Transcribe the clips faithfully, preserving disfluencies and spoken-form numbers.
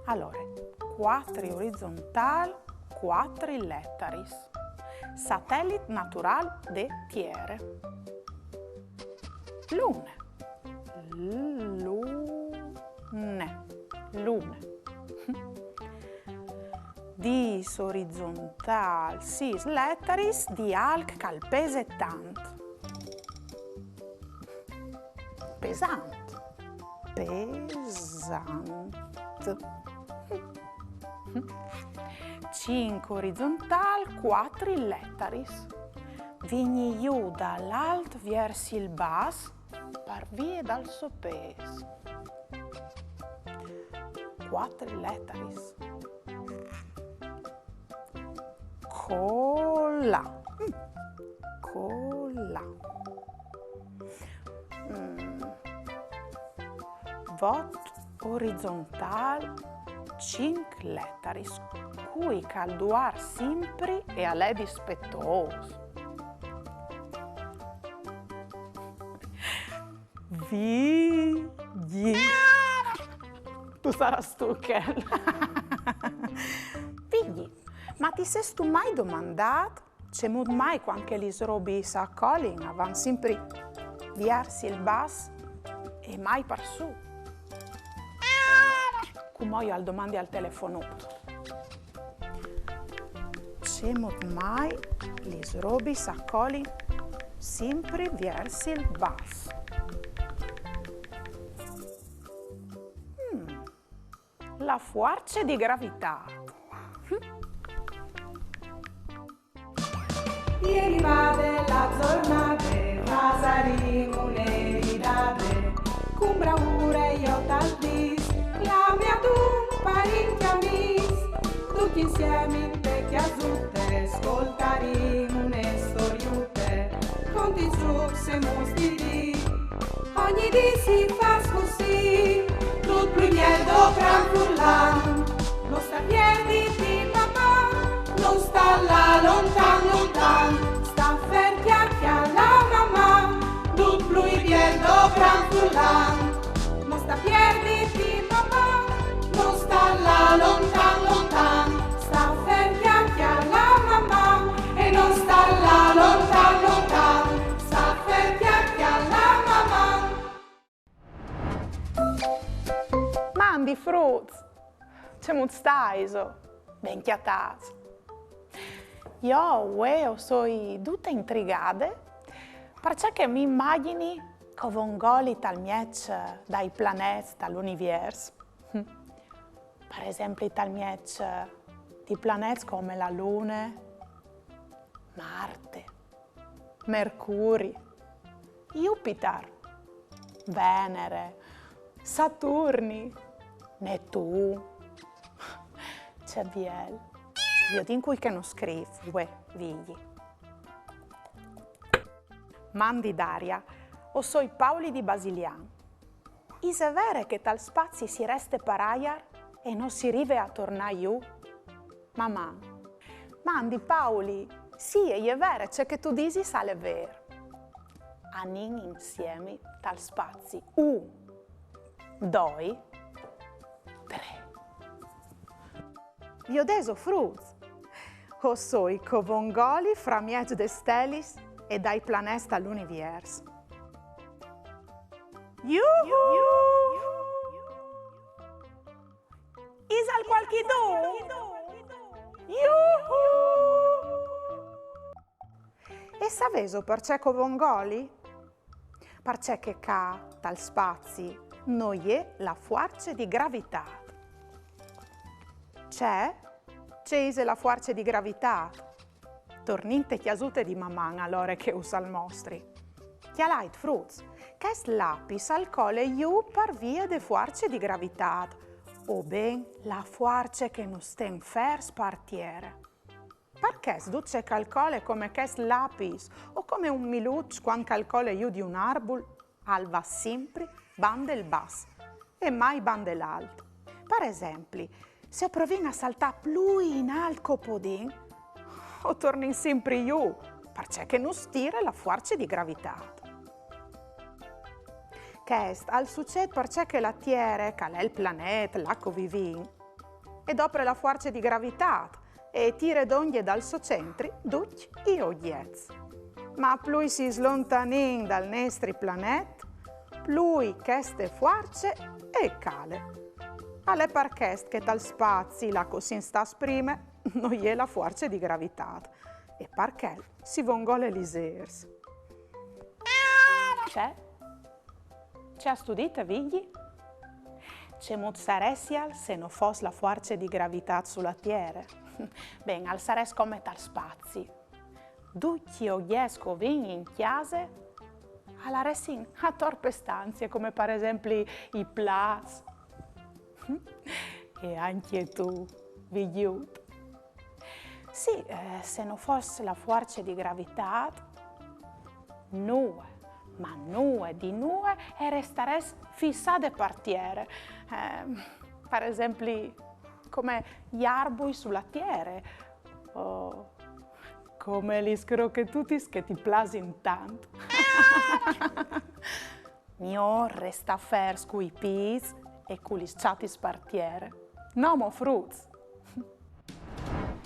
Alore, cuatri orizontâl, cuatri letaris. Satelit naturâl de Tiere. Lune. Lune. Lune. Dîs orizontâl, sîs letaris di alc che al pese tant. Pesant. Pesant. Cinc orizontâl, cuatri letaris. Vignî jù dal alt viers il bas par vie dal so pês. Cuatri letaris. Colâ. Mm. Colâ. Mm. Vot orizontâl, cinc letaris. Cui che al duar simpri e al è dispetôs. Vigji. Tu sarâs tu chel. Vigji, ma ti sêstu mai domandât cemût mai cuant che lis robis a colin a van simpri viers il bas e mai par sù? Cumò jo al domandi al telefonut. Cemût mai lis robis a colin simpri viers il bas? Mm. La fuarce di gravitât. Ieri vade la zornade, fasarìn une ridade, cun braure jo tal dîs, clami adun parinti amîs, ducj insiemi inte cjasute, scoltarìn une storiute, contint zûcs e muts di dì. Ogni dì si fâs cussì, dut plui biel dopran furlan. No sta pierditi, Maman, no sta lâ lontan, lontan. Sta fer, cjacal la Maman, dut plui biel dopran furlan. No sta pierditi, Maman, no sta lâ lontan, lontan. Sta fer, cjacal la Maman e no sta lâ lontan, lontan. Sta fer, cjacal la Maman. Mandi fruts! Cemût staiso? Ben cjatâts! Jo vuê o soi dute intrigade, parcè che mi imagjini che o vongoli tal mieç dai planets dal univiers. Par esempli, tal mieç di planets come la Lune, Marte, Mercuri, Jupitar, Venere, Saturni, Netun. Ce biel. Viodìn cui che nus scrîf, vuê, Vigji. Mandi Daria, o soi Pauli di Basilian. Ise vere che tal spazi si reste par aiar e no si rive a tornâ jù? Maman. Mandi Pauli, sì, e je vere, ce che tu disis al è vêr. Anìn insiemi tal spazi. Un, doi, trê. Viodêso fruts? O soi che o vongoli framieç des stelis e dai planets dal univiers. Juhu! Isal cualchidun? Juhu! E savêso parcè che o vongoli? Parcè che ca, tal spazi, no je la fuarce di gravitât. Ce? Ce ise la fuarce di gravitât? Tornìn inte cjasute di Maman alore che us al mostri. Cjalait, fruts, chest lapis al cole jù par vie de fuarce di gravitât, o ben la fuarce che nus ten fers par tiere. Par chest dut ce che al cole come chest lapis o come un miluç cuant che al cole jù di un arbul, al va simpri bande il bas e mai bande l'alt. Par esempli, se o provìn a saltâ plui in alt che o podìn, o tornìn simpri jù, parcè che nus tire la fuarce di gravitât. Chest al sucêt parcè che la Tiere, che al è il planet là che o vivìn, e dopre la fuarce di gravitât e e tire dongje dal so centri ducj i ogjets. Ma plui si slontanìn dal nestri planet, plui cheste fuarce e cale. Al è par chest che tal spazi, là che o sin stâts prime, no je la fuarce di gravitât. E par chel si von gole lizêrs. Ce? Ce âstu dite, Vigji? Cemût saressial se no fos la fuarce di gravitât su la Tiere? Ben, al sarès come tal spazi. Ducj i ogjets che o vin in cjase a laressin ator pe stanzie, come par esempli i plats. E ancje tu, Vigjut. Sì, eh, se no fos la fuarce di gravitât, nuie, ma nuie di nuie e restarès fissade par tiere. Eh, par esempli, come i arbui su la tiere, o come lis crochetutis che ti plasin tant. Miôr restâ fers cui pîts e cu lis çatis par tiere. No mo, fruts!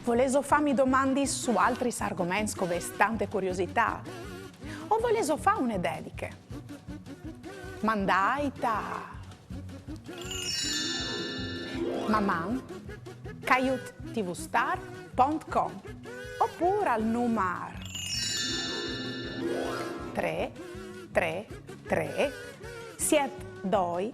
Volêso fâmi domandis su altris argoments che o vês tante curiositât? O volêso fâ une dediche? Mandait a maman caiut tvstar pont com opûr al numar trê trê trê siet doi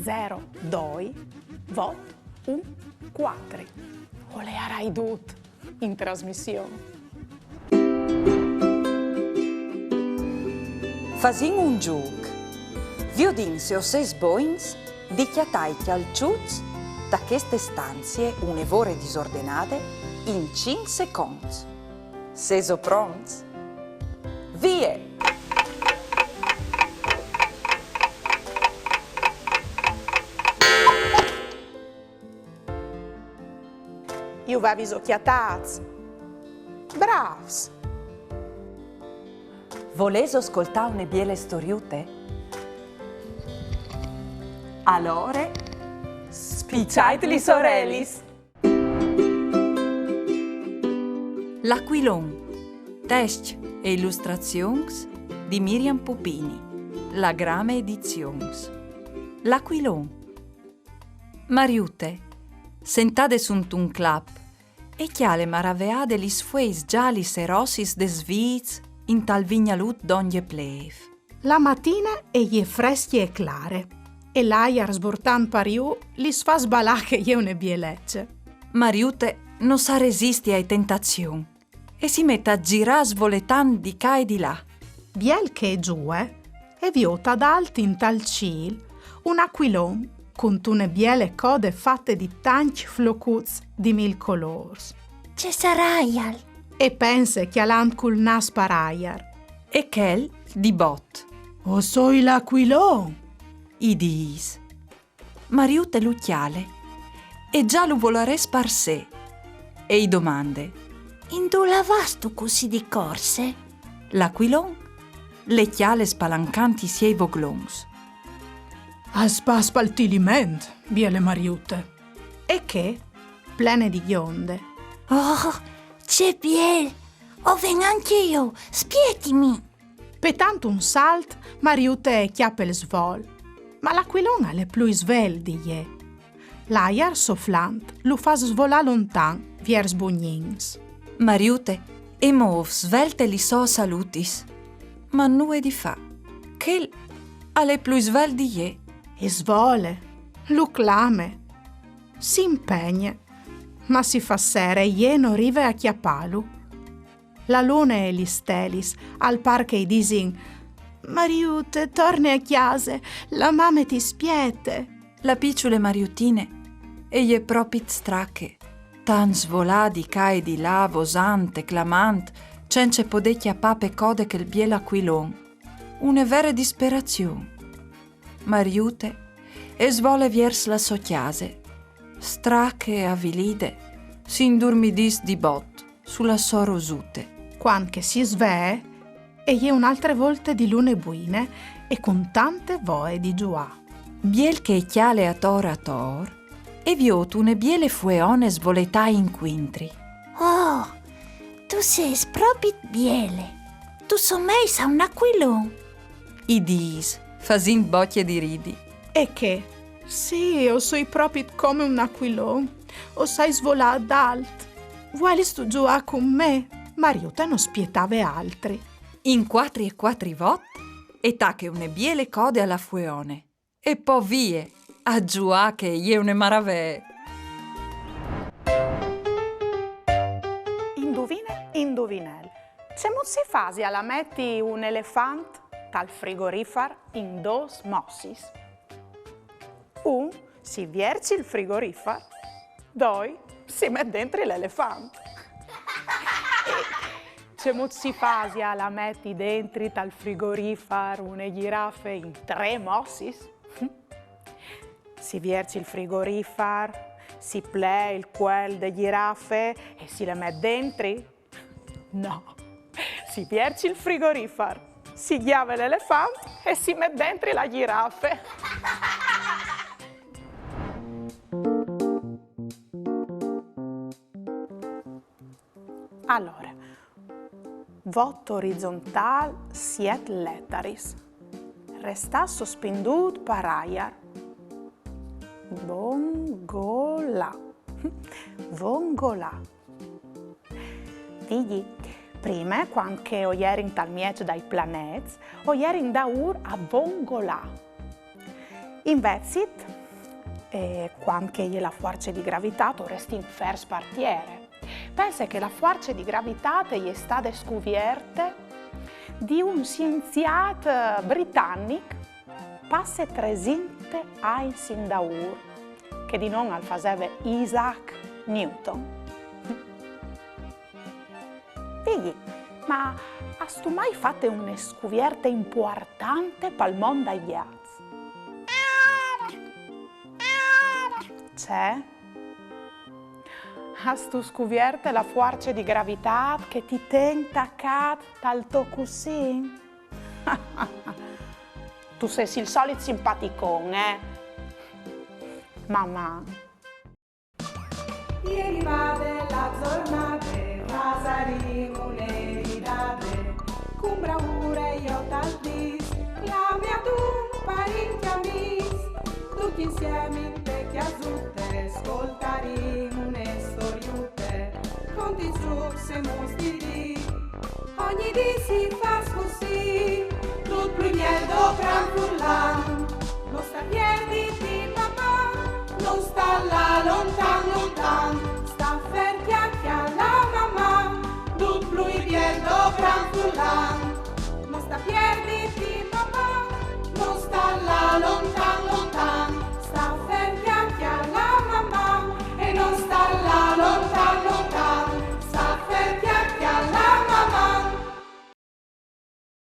zero doi vot un cuatri. O leiarai dut in trasmission. Fasìn un zûc. Viodìn se o sês bogns di cjatâ i cjalçuts ta cheste stanzie une vore disordenade in cinc seconts. Sêso pronts? Vie! Ju vêso cjatâts? Brâfs! Volêso scoltâ une biele storiute? Alore, spiçait lis orelis! L'acuilon. Test e ilustrazions di Miriam Pupini. La Grame Edizions. L'acuilon. Mariute, sentade suntun clap, e cjale maraveade lis fueis zalis e rossis des vîts intal vignalut dongje plêf. La matine e je frescje e clare, e l'aiar sburtant par jù lis fâs balâ che e je une bielece. Mariute no sa resisti ae tentazion e si met a zirâ svoletant di ca e di là. Biel che e zuie, e viôt adalt intal cîl un acuilon cuntune biele code fate di tancj flocuts di mil colôrs. Ce saraial? E pense cjalant cul nâs par aiar. E chel di bot: O soi l'acuilon! I dîs. Mariute lu cjale e za lu volarès par se e i domande: Indulà vâstu cussì di corse? L'acuilon le cjale spalancant i siei voglons. Al spas pal Tiliment, biele Mariute. E chê, plene di gjonde: Oh, ce biel! O ven ancje jo, spietimi! Petant un salt, Mariute e cjape il svol, ma l'acuilon al è plui svelt di jê. L'aiar soflant lu fâs svolâ lontan viers Bugnins. Mariute e môf svelte lis sôs alutis, ma nuie di fâ. Chel al è plui svelt di jê. E svole, lu clame, si impegne, ma si fâs sere e jê no rive a cjapâlu. La lune e lis stelis al pâr che i disin: Mariute, torne a cjase, la mame ti spiete. La piçule Mariutine e je propit strache, tant svolâ di ca e di là, vosant e clamant, cence podê cjapâ pe code chel biel acuilon. Une vere disperazion. Mariute e svole viers la sô cjase, strache e avilide, si indurmidìs di bot su la sô rosute. Cuant che si svee, e je un'altre volte di lune buine e cun tante voie di zuiâ. Biel che e cjale ator ator, e viôt une biele fueone svoletâ incuintri. Oh, tu sês propit biele. Tu someis a un acuilon. I dîs, fasint bocje di ridi. E che? Sì, o soi propit come un acuilon. O sai svolâ adalt. Vuelistu zuiâ cun me? Mariuta no spietave altri. In cuatri e cuatri vot, e tache une biele code a la fueone. E po vie, a zuiâ che e je une maravee. Induvine, induvinel. Cemût si fasial a meti un elefant tal frigorifar in dôs mossis? Un, si vierç il frigorifar, doi, si met dentri l'elefant. Cemût si fasial a meti dentri tal frigorifar une gjirafe in trê mossis? Si vierç il frigorifar, si plee il cuel de gjirafe e si le met dentri? No. Si vierç il frigorifar, si gjave l'elefant e si met dentri la gjirafe. Alore, vot orizontâl, siet letaris. Restâ sospindût par aiar. Vongolâ. Vongolâ. Vigji, prime, cuant che o jerin tal mieç dai planets, o jerin daûr a vongolâ. Invezit, eh, cuant che e je la fuarce di gravitât, o restin fers par tiere. Pense che la fuarce di gravitât e je stade scuvierte di un sienziât, eh, britanic, passe tresinte agns indaûr, che di non al faseve Isaac Newton. Vigji, ma âstu mai fate une scuvierte impuartante pal mont dai gjats? Ce? Âstu scuvierte la fuarce di gravitât che ti ten tacât tal to cussin? Tu sês il solit simpaticon, eh? Maman! E je rivade la zornade, fasarìn une ridade, cun braure jo tal dîs, clamìn adun parint e amîs, ducj insiemi inte cjasute, scoltarìn une storiute, conti, zûcs e mostri di. Ogni dì si fâs cussì, dut plui biel doprâ